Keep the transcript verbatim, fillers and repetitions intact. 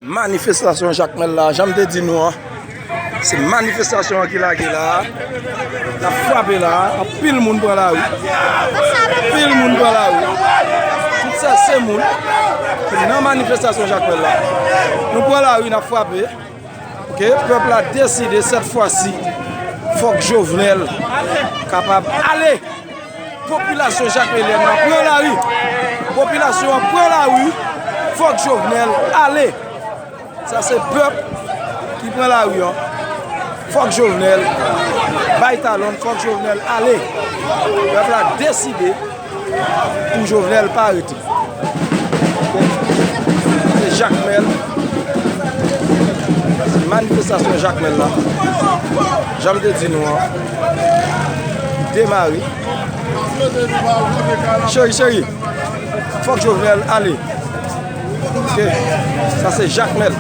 Manifestasyon Jakmèl la, jan m te di nou an, se manifestasyon an ki lage la. N ap frape la, anpil moun pran lari. Anpil moun pran lari. Tout sa se moun ki nan manifestasyon Jakmèl la. Nou pran lari, n ap frape. Oke, pèp la deside sèt fwa si, fòk Jovenel kapab ale. Popilasyon jakmelyèn nan pran lari. Popilasyon an pran lari. Fòk Jovenel ale. Sa se pèp ki pran lari an. Fòk Jovenel bay talon, fòk Jovenel ale. Pèp la deside pou Jovenel pa rete. Se Jakmèl. Se manifestasyon Jakmèl la. Jan m te di nou an, demare. Cheri, cheri, fòk Jovenel ale. Oke, sa se Jakmèl.